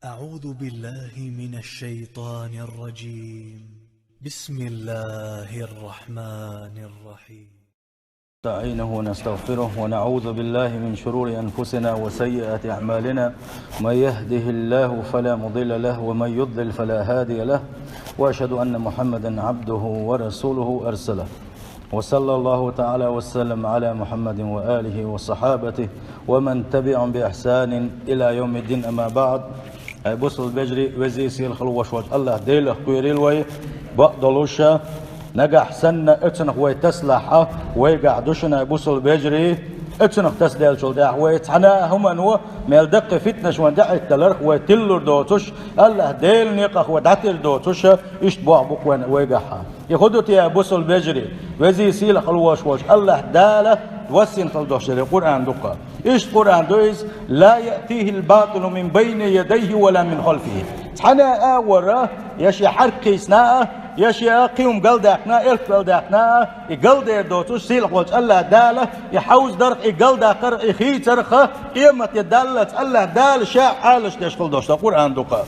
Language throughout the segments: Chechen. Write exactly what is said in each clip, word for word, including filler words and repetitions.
أعوذ بالله من الشيطان الرجيم. بسم الله الرحمن الرحيم. نستعينه ونستغفره ونعوذ بالله من شرور أنفسنا وسيئات أعمالنا. من يهده الله فلا مضل له ومن يضلل فلا هادي له. وأشهد أن محمدا عبده ورسوله أرسله. وصلى الله تعالى وسلم على محمد وآله وصحابته ومن تبعهم بإحسان إلى يوم الدين، أما بعد. Ай бусалба вежарий, везий сийлахь волаш волчу АллахӀ Делах кхоьрийла вай, бакъдолуш, нагахь санна оцунах вай тасалахь, вайгахь ду шуна, ай бусалба вежарий, оцунах тасаделлачул тӀаьхьа вай цхьана а хӀумано, мел даккхий фитнаш вайна даӀитталарх вай тилалур доцуш, АллахӀ Делан некъах вай дӀатир доцуш, иштта боху бу-кх вайна вайгахь. И хӀун ду те, ай бусалба вежарий, везий сийлахь волаш волчу АллахӀ Дала доссийна хила долуш дерг Къуръан ду-кх. Иштта Къуръан ду иза: «لا يأتيه الباطل من بين يديه ولا من خلفه». Цхьана а агӀор, я шен хьаркхийсна а, я шен кхин хӀума галдаьккхина а, элп галдаьккхина а, и галдер доцуш сийлахь волчу АллахӀ Дала, и хьовздарх, и галдаккхарх, и хийцарх, къематде даллалц АллахӀ Дала ша Ӏалаш деш хила долуш ду Къуръан ду-кх.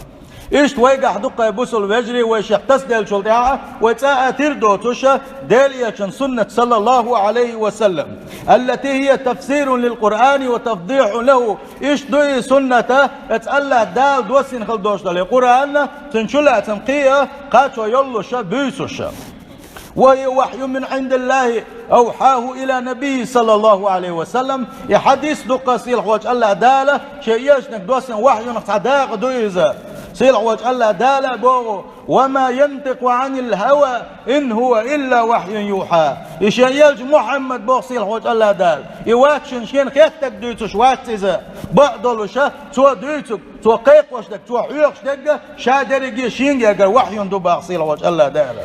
Иштта вайгахь ду-кх, ай бусалба вежарий, вай шех тасаделлачул тӀаьхьа, вай цкъа а тир доцуш, Делан Элчан суннат, саллаллаху Ӏалайхи ва саллам, «التي هي تفسير للقرآن وتوضيح له». Иштта ду и суннат, оцу АллахӀ Дала доссийна хила долуш долу и Къуръан, цуьнан чулацам кхин а кхачо йоллуш, буьйсуш. «وهي وحي من عند الله أوحاه إلى نبيه صلى الله عليه وسلم». И хьадис ду-кх сийлахь волчу АллахӀ Дала шен элчанга доссина вахьйунах цхьа дакъа ду иза. Сийлахь волчу АллахӀ Дала боху: «وما ينطق عن الهوى إن هو إلا وحي يوحى». И шен элча Мухьаммад, боху сийлахь волчу АллахӀ Дала, и вац шена шена хеттарг дуьйцуш вац иза. Бакъдолуш, цо дуьйцург, цо кхайкхош дерг, цо хьоьхуш дерг ша дерриге шен гергара вахьйун ду, боху сийлахь волчу АллахӀ Дала.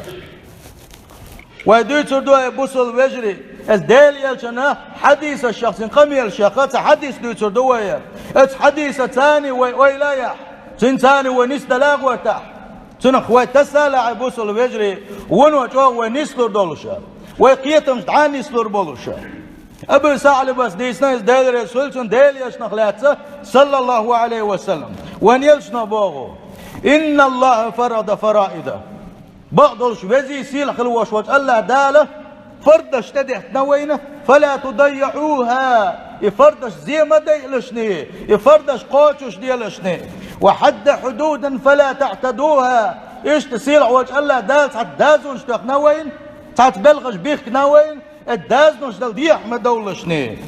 Вай дуьйцур ду, ай бусалба вежарий, оцу Делан Элчанан хьадисашах, цуьнан къамелашах цхьа хьадис дуьйцур ду вай. Оцу хьадисаца вай ойла а яхь, цуьнца вай нисдала а гӀортахь, цунах вай тасалахь, ай бусалба вежарий, вуно чӀогӀа вай нислур долуш, вай кхетамаш дӀа а нислур болуш. Абу СаӀлабас дийцина иза, Дела реза хуьлда цунна, Делан Элчанах лаьцна, саллаллаху Ӏалайхи ва саллам, вайн Элчано боху: «إن الله فرض فرائض». Бакъдолуш, везий сийлахь хила волуш волчу АллахӀ Дала фардаш тӀедехкина вайна, «فلا تضيعوها», и фардаш зе ма дайалашний, и фардаш кхочушделашний, «وحد حدودا فلا تعتدوها». Иштта сийлахь волчу АллахӀ Дала цхьа дазонаш тоьхна вайна, цхьацца белхаш бихкина вайна, и дазонаш дала дехьа ма довлалашний.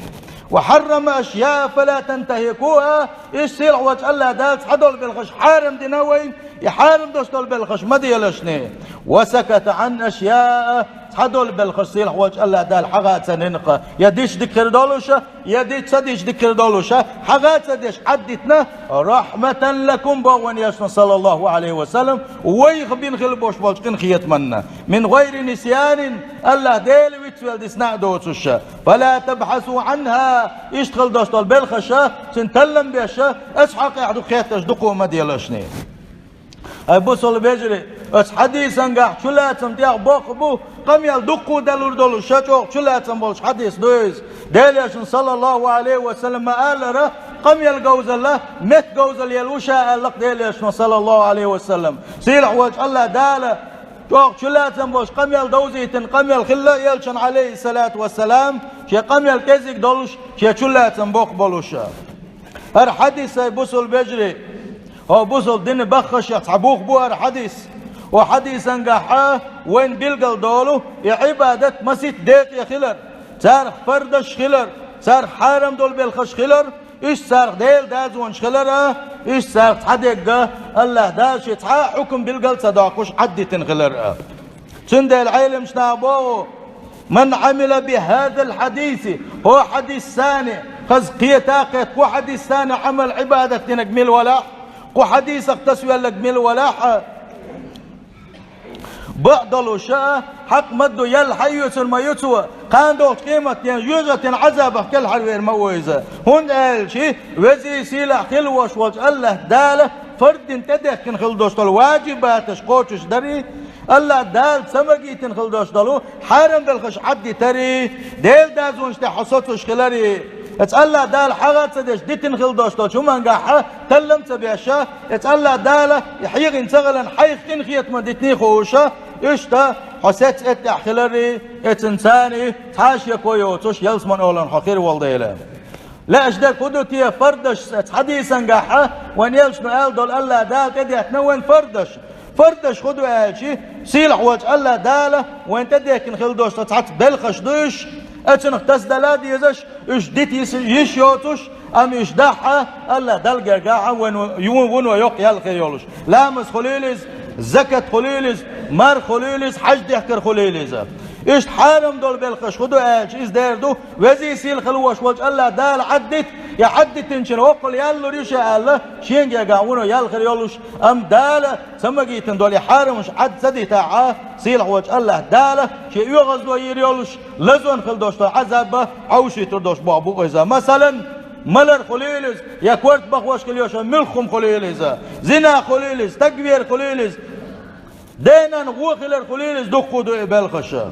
«وحرم أشياء فلا تنتهكوها». Иштта сийлахь волчу АллахӀ Дала цхьа долу белхаш хьарам дина вайна, и хьарам долуш долу белхаш ма делашний. «وسكت عن أشياء». Цхьа долу белхаш сийлахь волчу АллахӀ Дала хьагӀ а ца дина-кх, я дича дика хир долуш, я дича ца дича дика хир долуш, хьагӀ а ца деш Ӏаддитина, «رحمة لكم», боху вайн Элчано, саллаллаху Ӏалайхи ва саллам, вайх бина хила болуш болчу къинхетамна. «من غير نسيان», АллахӀ Дела вицвелла дисна а доцуш. «فلا تبحثوا عنها», иштта хила долуш долу белхаш, цуьнан таллам беш, оцу хьокъехь ду хеттарш дукха ма делашний. Ай бусалба вежарий, оцу хьадисангахь чулацам тӀехь боккха бу, къамел дуккха далур долуш, чӀогӀа чулацам болуш хьадис ду иза. Делан Элчано, саллаллаху Ӏалайхи ва саллам, ма-аллара, къамел говзалла, меттан говзалла елла ву ша аьлла-кх Делан Элчано, саллаллаху Ӏалайхи ва саллам. Сийлахь волчу АллахӀ Дала чӀогӀа чулацам болуш къамел довзийтина, къамел хилла Элчан, Ӏалайхиссалату вассалам, шен къамел кӀезиг долуш, шен чулацам боккха болуш. ХӀара хьадис, ай бусалба вежарий, хӀокху бусалба динан баххашех цхьа бух бу хӀара хьадис. Хьо хьадисангахь вайна билгал долу и Ӏибадат масийтта декъе хилар, царах фардаш хилар, царах хьарам долу белхаш хилар, иштта царах Делан дазонаш хилар а, иштта царах цхьа дегга АллахӀ Дала шен цхьа а хьукам билгал ца доккхуш Ӏаддитина хилар а. Цундела Ӏеламнаха боху: «من عمل بهذا الحديث», хӀокху хьадисана, хаза кхета а кхетта, кху хьадисана Ӏамал, Ӏибадат динарг мила валахь, кху хьадисах тасавелларг мила валахь, бакъдолуш, хьакъ ма-дду, ял хьаоьцур ма ю цо, кхана долчу къематдийнахь жоьжахатин Ӏазабах кӀелхьарвер ма ву иза. ХӀунда аьлча везий сийлахь хила волуш волчу АллахӀ Дала фарз дина тӀедехкина хила долуш долу ваджибаташ кхочушдарий, АллахӀ Дала ца магийтина хила долуш долу хьарам белхаш Ӏаддитарий, Делан дазонаш тӀехь хьо соцуш хиларий, Эца АллахӀ Дала хьагӀ ца деш дитина хила дош долчу хӀумангахьа таллам ца беша, эца АллахӀ Дала и хьегӀина ца гӀалан хьайх къинхетаман дитиний хууша, иштта хьо сец эттехь хиларий, эцан царний цхьа а шеко йоцуш, ялсман олан хьо хир волу дела. Лаьаш дерг хӀун ду те фардаш, эца хьадийсангахьа, вайн элчано аьлла долу АллахӀ Дала тӀедеттина вайн фардаш. Фардаш хӀун ду аьлчи, сийлахь волчу АллахӀ Дала вайн тӀедехкина хила дош цхьацца белхаш ду уьш, эцунах тасадала дезаш, уьш дита йиш йоцуш, амма уьш дахьа АллахӀ Далла гергахьа вайн вуно йоккха ял хир йолуш. Ламаз хуьлийла иза, закат хуьлийла иза, марха хуьлийла иза, хьаж дехкар хуьлийла иза. Иштта хьарам долу белхаш хӀун ду аьлча, иза дера ду, везий сийлахь хила вош волчу АллахӀ Дала Ӏаддита, я Ӏаддитинчун воккхал ял лур ю ша аьлла, шен гергахь вуно ял хир йолуш, амма Дала ца магийтина долу и хьарамаш Ӏад ца дитахьа, сийлахь волчу АллахӀ Дала шен оьгӀазло йийр йолуш, лазон хила дош долу Ӏазабба Ӏовшуьйтур дош боху бу иза. Масалан, малар хуьлийла иза, я корта бахош хила йоша муьлхха хӀума хуьлийла иза, зина хуьлийла иза, стагвер хуьлийла иза, денан гӀо хилар хуьлийла иза, дуккха ду и белхаша.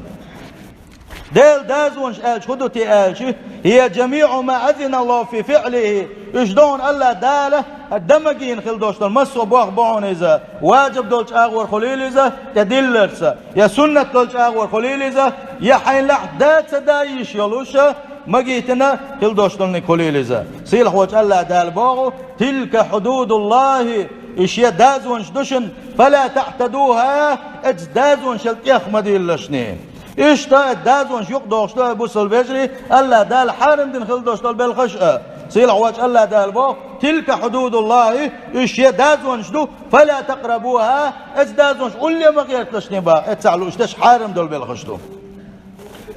Делан дазонаш аьлча хӀун ду те аьлчи, хӀия жамиӀу ма азина Аллаху фи фиӀлихи, уьш дохуна АллахӀ Дала дан магийна хила дош долу массо а боху бохуна иза, важиб долчу агӀор хуьлийла иза, тӀе дилларца, я суннат долчу агӀор хуьлийла иза, я хьайн лаахь да ца да йиш йолуша, магийтина хила дош долниг хуьлийла иза. Сийлахь волчу АллахӀ Дала боху, тилка хьудудуллахи, и шен дазонаш ду шуна, фала таътадуха, эца дазонашал тӀех ма дийлалашний. Иштта а дазонаш юкъадохуш ду, ай бусалба вежарий, АллахӀ Дала хьарам дина хила дош долу белхаш а. Сийлахь волчу АллахӀ Дала боху, тилка хьудудуллахи, уьш шен дазонаш ду, фала такърабуха, эца дазонаш улле ма гӀерталашний баха, эццахь лууш дерш хьарам долу белхаш ду.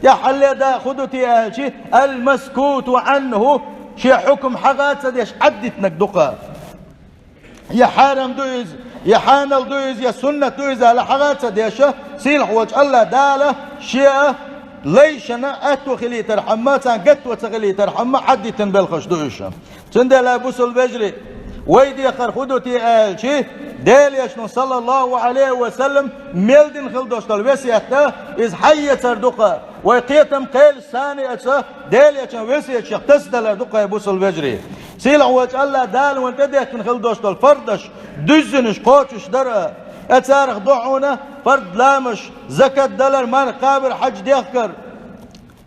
ТӀаьххьалле да хӀун ду те аьлчи, алмаскуту Ӏанху, шен хьукам хьагӀ ца деш Ӏаддитинарг ду-кха. Я хьарам ду иза, я хьанал ду иза, я суннат ду иза аьлла хьагӀ ца деша, сийлахь волчу АллахӀ Дала шен лайшна аьтто хилийтархьама, царна гатто ца хилийтархьама Ӏаддитина белхаш ду уьш. Цундела, бусалба вежарий, вай дехар хӀун ду те аьлчи, Делан Элчано, саллаллаху Ӏалайхи ва саллам, мел дина хила дош долу весет а, иза хьаэцар ду-кха. Вай кхетам кхелаш санна а ца, Делан Элчан весеташех тасадалар ду-кха, ай бусалба вежарий. Сийлахь волчу АллахӀ Дала вайн тӀедехкина хила дош долу фардаш, дуьззинаш кхочуш дара а, э, царах ду хьуна фард ламаш, закат далар, марха кхабар, хьаж дехкар.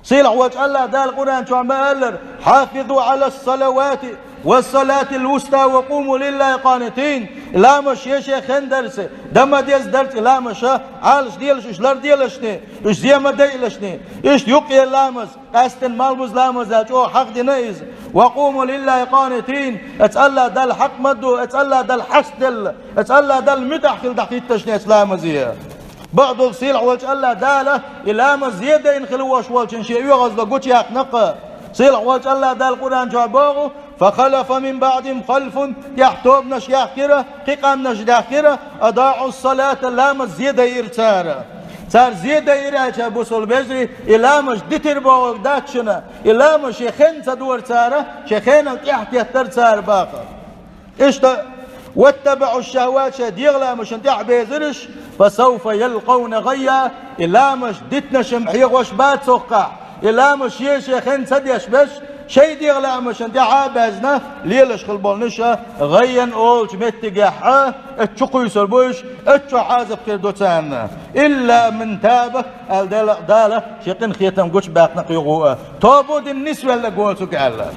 Сийлахь волчу АллахӀ Дала Къуръан чохь ма аьллара: «Хьафизу Ӏалас-салавати вас-салатил вуста ва къуму лиллахи къанитин». Ламаш шен-шен хен дарца, дан ма деза дарца и ламаша Ӏалаш делаш, уьш лар делашни, уьш зе ма дайалашни, иштта юккъера ламаз, къаьсттина малбуза ламаз аьлла чӀогӀа хьахдина иза. «Ва къуму лиллахи къанитин». Эца АллахӀ Далла хьакъ ма ду, эца АллахӀ Далла хьастделла, эца АллахӀ Далла муьтӀахь хила дӀахӀитташни эца ламазе. Бакъдолу сийлахь волчу АллахӀ Дала и ламаз зе дайна хила вош волчун шен оьгӀазло гучуяьккхина-кха. Сийлахь волчу АллахӀ Дала Къуръан чохь боху: «Фа халафа мин баъдихим халфун», тӀехь тобанаш яьккхира, кхин къаьмнаш даьккхира, «адаӀу-с-салата», ламаз зе дайира цара. Цара зе дайира аьлча, бусалба вежарий, и ламаз дитира бохург дац шуна, и ламаз шен хенна ца дора цара, шен хенал тӀаьхьатеттара цара баха. Иштта, «ваттабаӀу-ш-шахӀавати», шайн дегӀан ламашна тӀаьхьа безараш, «фа савфа ялкъавна гӀаййа», и ламаш дитинарш-м хьехош бац цу хенахь, и ламаш шен-шен хенна ца деш берш, шайн дегӀан ламашна тӀаьхьа а баьзна, лелаш хила болнуша гӀаййан олучу меттигехь а, эццахь чу кхуьйсур бу уьш, эццахь чохь Ӏазап хир ду царна. «Илла ман таба», аьлла Дала, Дала шен къинхетам гучубаьккхина кхин юха а. Тоба дина нисвелларг воцург цо аьлла.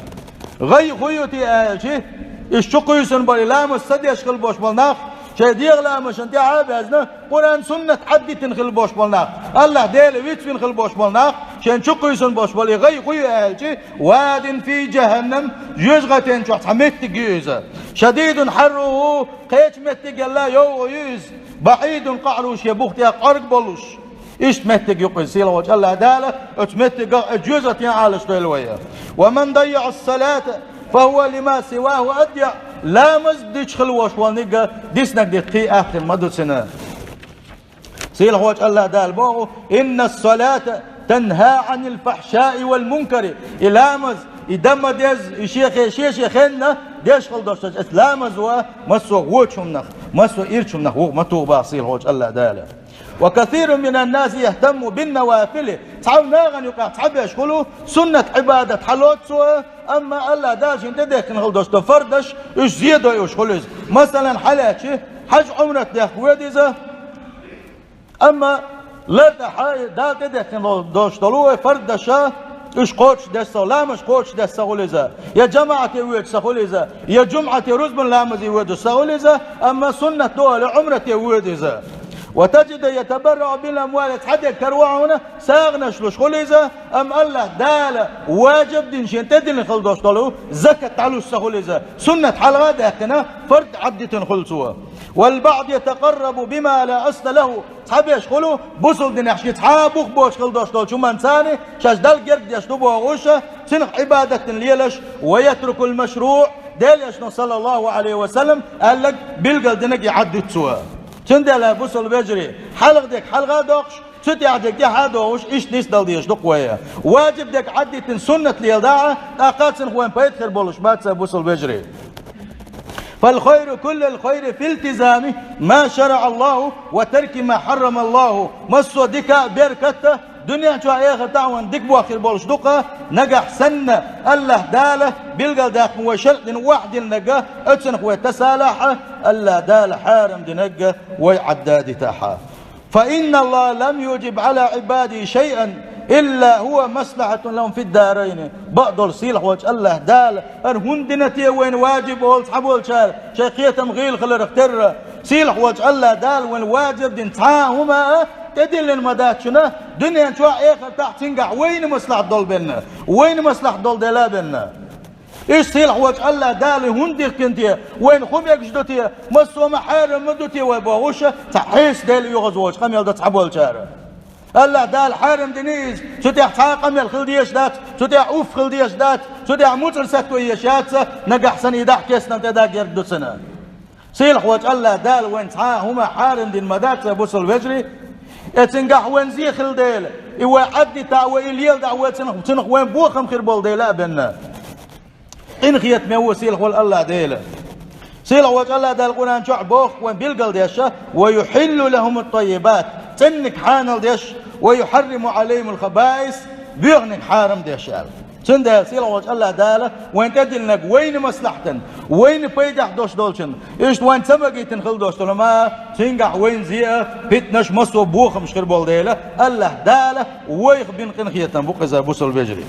ГӀаййа хӀун ю те аьлчи, уьш чу кхуьйсуш болу и ламаз ца деш хила бош болу нах, шайн дегӀан ламашна тӀаьхьа а баьзна, Къуръан-суннат Ӏаддитина хила бош болу нах, АллахӀ Дела вицвина хила бош болу нах, шайна чу кхуьйсуш бош болу и гӀаййа хӀун ю аьлчи, «вадин фи жахӀаннам», жоьжахатин чохь цхьа меттиг ю иза. «Шадидун хьарруху», кхечу меттигал а йовха ю иза. «БаӀидун къаӀруху», шен бух тӀехь кӀорга болуш. Иштта меттиг ю-кх иза, сийлахь волчу АллахӀ Дала оцу меттигах, оцу жоьжахатех Ӏалашдойла вай. «Ва ман даййаӀа-с-салата, фа хӀува лима сивахӀа адйаӀ». Ламаз дича хила вош волниг а диснарг дита кхин а аьттина ма ду цуьнан. Сийлахь волчу АллахӀ Дала боху: «Инна-с-салата танхӀа Ӏанил-фахьшаи вал-мункари». И ламаз, и дан ма деза, и шен-шен, шен-шен хенна деш хила дош долчу оцу ламазо массо а вочу хӀуманах, массо а ирчу хӀуманах вуха ма туху боху сийлахь волчу АллахӀ Дала. وكثير من الناس يهتم بالنوافل. Цхьа нахана юкъахь цхьаберш хуьлу суннат Ӏибадат хьалоцу, амма Аллах Дала шен тӀедехкина хила долуш долу фардаш уьш зен дойуш хуьлу иза. Масалан, хьалаьцчи хьаьж Ӏумрат дехка воьду иза, амма лартӀехь Дала тӀедехкина долуш долу вай фардаша уьш кхочушдеш ца, ламазаш кхочушдеш ца хуьлу иза, я жамаӀате воьдуш ца хуьлу иза, я жумӀате рузбан ламазе воьдуш ца хуьлу иза, амма суннат ду аьлла Ӏумрате воьду иза. وتجد يتبرع بالأموال, цхьа дерг караваьхьна, сагӀанаш луш хуьлу иза, амма Аллах Дала важиб дина шен тӀедиллина хила долуш долу закат дӀалуш ца хуьлу иза, суннат хьалха а даьккхина, фард Ӏаддитина хуьлу цо. والبعض يتقرب بما لا أصل له. Цхьаберш хуьлу бусалба динехь шен цхьа а бух боцуш хила долуш долчу хӀуманца, шаьш Далла герга деш ду бохуш, цунах Ӏибадат дина лелаш, ويترك المشروع, Делан Элчано, саллаллаху Ӏалайхи ва саллам, аьлларг билгал динарг и Ӏаддуьту цо. Цундела, бусалба вежарий, хьалха дерг хьалха а доккхуш, цу тӀехь дерг тӀаьхьа а дохуш, иштта нисдала дезаш ду-кх вай. Важиб дерг Ӏаддитина суннат леладахь а, тӀаккха цунах вайн пайда хир болуш бац, бусалба вежарий. فالخير كل الخير في التزام ما شرع الله وترك ما حرم الله. Массо а дика а, беркат а дуьнен чохь а, эхартахь а вайн дика бохкур болуш ду-кх, нагахь санна Аллах Дала билгалдаьккхина вай шарӀ дина охьадиллинарг, оцунах вай тасалахь а, Аллах Дала хьарам динарг вай Ӏаддадитахь а. فإن الله لم يوجب على عباده شيئا إلا هو مصلحة لهم في الدارين. Бакъдолу сийлахь волчу Аллах Дала хӀара хӀунда дина те вайна важиб олу цхьаболчара, шайн кхетам гӀийла хиларх терра? Сийлахь волчу Аллах Дала вайна важиб дина цхьа а хӀума а тӀедиллина ма дац шуна, дуьнен чохь а, эхартахь а цуьнгахь вайна маслахьат долу бен, вайна маслахьат долу дела а бен. Иштта сийлахь волчу Аллах Дала хӀунда дихкина те, вайна хӀун мегаш ду те, массо а ма хьарам ма ду те вай бохуш, цхьа хьеса Делан оьгӀазвахачу къамел дан цхьаболчара. Аллах Дала хьарам дина иза, цу тӀехь цхьа а къамел хила дезаш дац, цу тӀехь уфф хила дезаш дац, цу тӀехь муцӀар сатто езаш яц, нагахь санна и дахь кестан тӀе дан герга ду цунна. Сийлахь волчу Аллах Дала вайна цхьа а хӀума хьарам дина ма дац, бусалба вежарий. Э, цуьнгахь вайн зе хила дела, и вай Ӏаддитахь а, вай и леладахь а, вай цунах, цунах вайн бохам хир болу дела а бен. Къинхетаме ву сийлахь волу Аллах Дела. Сийлахь волчу Аллах Дала Къуръан чохь боху вайн билгалдеш: ويحل لهم الطيبات, цӀенниг хьанал деш, ويحرم عليهم الخبائث, боьханиг хьарам деш аьлла. Цундела сийлахь волчу Аллах Дала вайна тӀедиллинарг вайна маслахьатан, вайна пайдехь долуш долчун, иштта вайна ца магийтина хила долуш долу ма, цуьнгахь вайн зе а, питанаш, массо а бохамаш хир болу дела, Аллах Дала вайх бина къинхетам бу-кх иза, бусалба вежарий.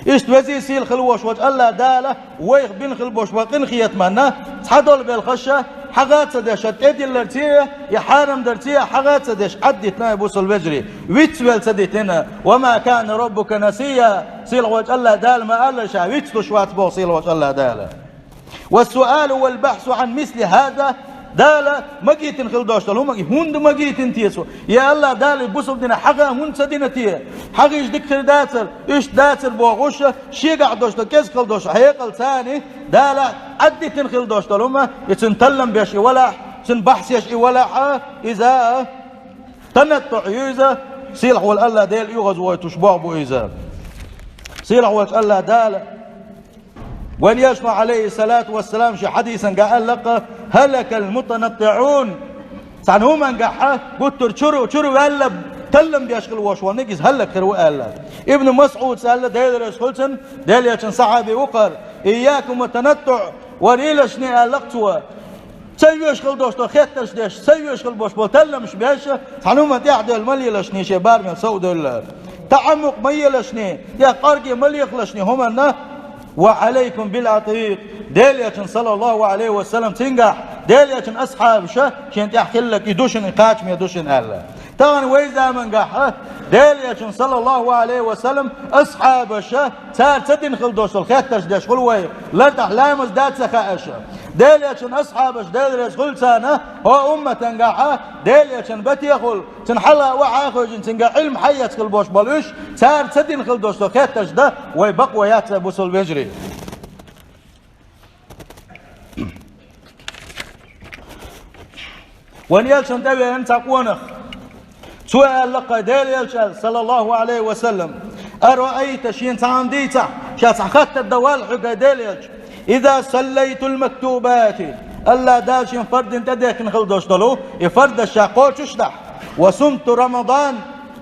Иштта везий сийлахь хила волуш волчу Аллах Дала вайх бина хила болуш болу къинхетамна цхьадолу белхаш а хьагӀ а ца деш, тӀедилларций а, я хьарам дарций а хьагӀ а ца деш, Ӏаддитина, бусалба вежарий, вицвелла ца дитина. وما كان ربك نسيا, сийлахь волчу Аллах Дала ма-аллара, ша вицлуш вац боху сийлахь волчу Аллах Дала. والسؤال والبحث عن مثل هذا, Дала магийтина хила долуш долу хӀума, хӀунда магийтина те цо? Я Аллах Дала, бусалба динан хьагӀ хӀунда ца дина те? ХьагӀ дича дика хир дацара, иштта дацара бохуш, шегахь долуш долу, кӀезиг хила долуш хьекъал царна, Дала Ӏаддитина хила долуш долу хӀума, и цуьнан таллам беш и валахь, цуьнан бахьс еш и валахь, иза танаттуӀ ю иза, сийлахь волу Аллах Дела оьгӀазвойтуш болу бу иза. Сийлахь волчу Аллах Дала Вайн Элчано, Ӏалайхиссалату вассалам, шен хьадисангахь аьлла-кх: «هلك المتنطعون». Цхьана хӀумангахь гуттар чуьра, чуьра ваьлла, таллам беш хила волуш волниг иза хӀаллак хир ву аьлла. Ибн МасӀуда аьлла, Дела реза хуьлу цунна, Делан Элчан сахьаби ву-кх хӀара: «إياكم والتنطع», варелашний аьлла-кх цо. Ца веш хила долуш долу хеттарш деш, ца веш хила болуш болу талламаш беш, цхьана хӀуманна тӀаьхьадевлла ма лелашний, шен барамел сов а девлла. ТаӀаммукъ ма елашний, тӀех къорге ма лехалашний хӀуманна. «وعليكم بالعتيق». Делан Элчан, саллаллаху Ӏалайхи ва саллам, цуьнгахь Делан Элчан асхьабаша шен тӀехь хилларг и ду шуна, и кхачаме ду шуна аьлла. Тахана вай замангахь а Делан Элчан, саллаллаху Ӏалайхи ва саллам, асхьабаша цара ца дина хила долуш долу хеттарш деш хуьлу вай, лартӀехь ламаз дан ца хаьаш. Делан Элчан асхьабаш, Дела реза хуьлу царна, хӀокху умматангахь а Делан Элчан батехула, цуьнан хьалха охьа а хевшина, цуьнгахь Ӏилма хьаэца хила болуш болу уьш, цара ца дина хила долуш долу хеттарш дан вай бакъо яц, бусалба вежарий. Вайн Элчанна тӀевеана цхьа къонах. Цо аьлла-кх, Делан Элча аьлла, саллаллаху Ӏалайхи ва саллам: «أرأيت», шена цхьа хӀума дийцахь, ша цхьа хаттар дан воллу хьоьга, Делан Элча: «إذا صليت المكتوبات», АллахӀ Дала шийна фарз дина тӀедехкина хила долуш долу и фарзаш ша кхочушдахь, «وصمت رمضان»,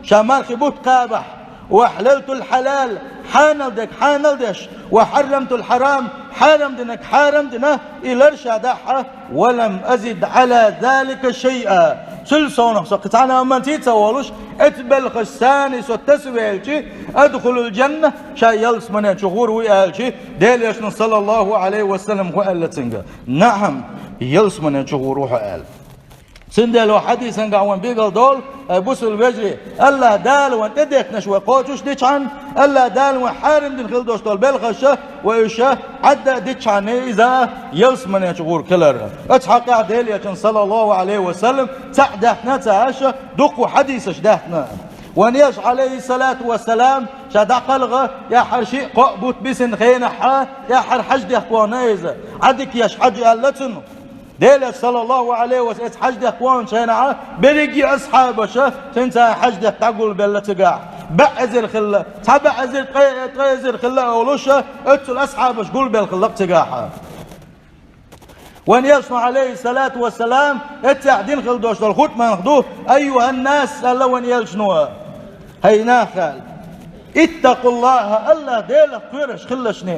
ша мархи бутт кхабахь, «وأحللت الحلال», хьанал дерг хьанал деш, «وحرمت الحرام», хьарам динарг хьарам дина, и лар ша дахь, «ولم أزد على ذلك شيئا», цул совнах со кхин цхьана амманца а ца волуш, оцу белхаш санна со тасавелча, «أدخل الجنة», ша ялсамане чу гӀур вуй аьлча, Делан Элчано, саллаллаху Ӏалайхи ва саллам, хӀу аьлла цуьнга? «نعم», ялсамане чу гӀур ву хьо аьлла. Цундела хьадисангахь вайна бегал долу, ай бусалба вежарий, АллахӀ Дала вайна тӀедехкинарш вай кхочушдичхьана, АллахӀ Дала вайна хьарам дина хила долуш долу белхаш, вай уьш Ӏадда а дичхьана, иза ялсамане чу гӀур хилар. Оцу хьокъехь Делан Элчано, саллаллаху Ӏалайхи ва саллам, цхьаъ даьхна ца Ӏаш, дуккха хьадисаш даьхна. Вайн Элча, Ӏалайхиссалату вассалам, ша дӀакхалха, тӀаьххьара шиъ-кхоъ бутт бисина хенахь, тӀаьххьара хьаьж дехка вахана иза. Ӏадика еш хьаьж аьлла цунна. Делан Элча, саллаллаху Ӏалайхи ва саллам, оцу хьаьж дехка ваханчу хенахь, берриге а асхьабаша цуьнца хьаьж дехка дӀагулбелла цигахь. БӀе эзар хилла, цхьа бӀе эзар, ткъе, ткъе эзар хилла олуш, оццул асхьабаш гулбелла хилла цигахь. Вайн Элчано, Ӏалайхиссалату вассалам, эццехь дина хила долуш долу хутбанах ду, «أيها الناس», аьлла вайн Элчано. ХӀай нах, аьлла, «اتقوا الله», АллахӀ Делах кхоьруш хилалаш шуна.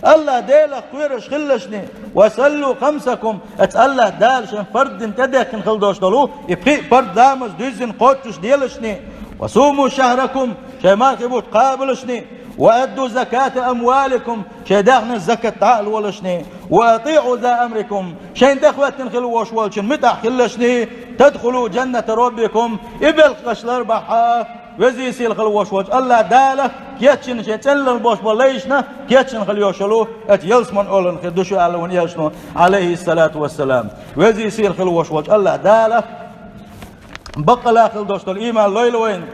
АллахӀ Делах кхоьруш хилалаш шуна. «وصلوا خمسكم», оцу АллахӀ Дала шайна фарз дина тӀедехкина хила долуш долу и пхи парз ламаз дуьззина кхоччуш делаш шуна. «وصوموا شهركم», шайн мархи бутт кхабалаш шуна. «وأدوا زكاة أموالكم», шайн даьхнаш закат дӀа а лолаш шуна. «وأطيعوا ذا أمركم», шайна тӀехӀоьттина хила волуш волчун муьтӀахь хилалаш шуна. «تدخلوا جنة ربكم», и белхаш лар бахьа, везий сийлахь хила волуш волчу АллахӀ Дала кечйина шайн цӀенлан болуш болу лайшна кечйина хила йолуш йолу оцу ялсаман олан хир ду шу аьлла вайн Элчано, Ӏалайхиссалату вассалам. Везий сийлахь хила волуш волчу АллахӀ Дала баккъала хила долуш долу ийман лойла вайна.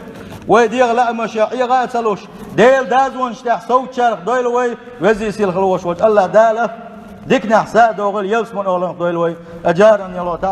Вай дегӀан лаамаш Ӏеха а ца луш, Делан дозанаш тӀехь совцучарах дойла вай, везий сийлахь хила волуш волчу АллахӀ Дала диканехь са а дохийла, ялсаман оланах дойла вай. Аджаран яло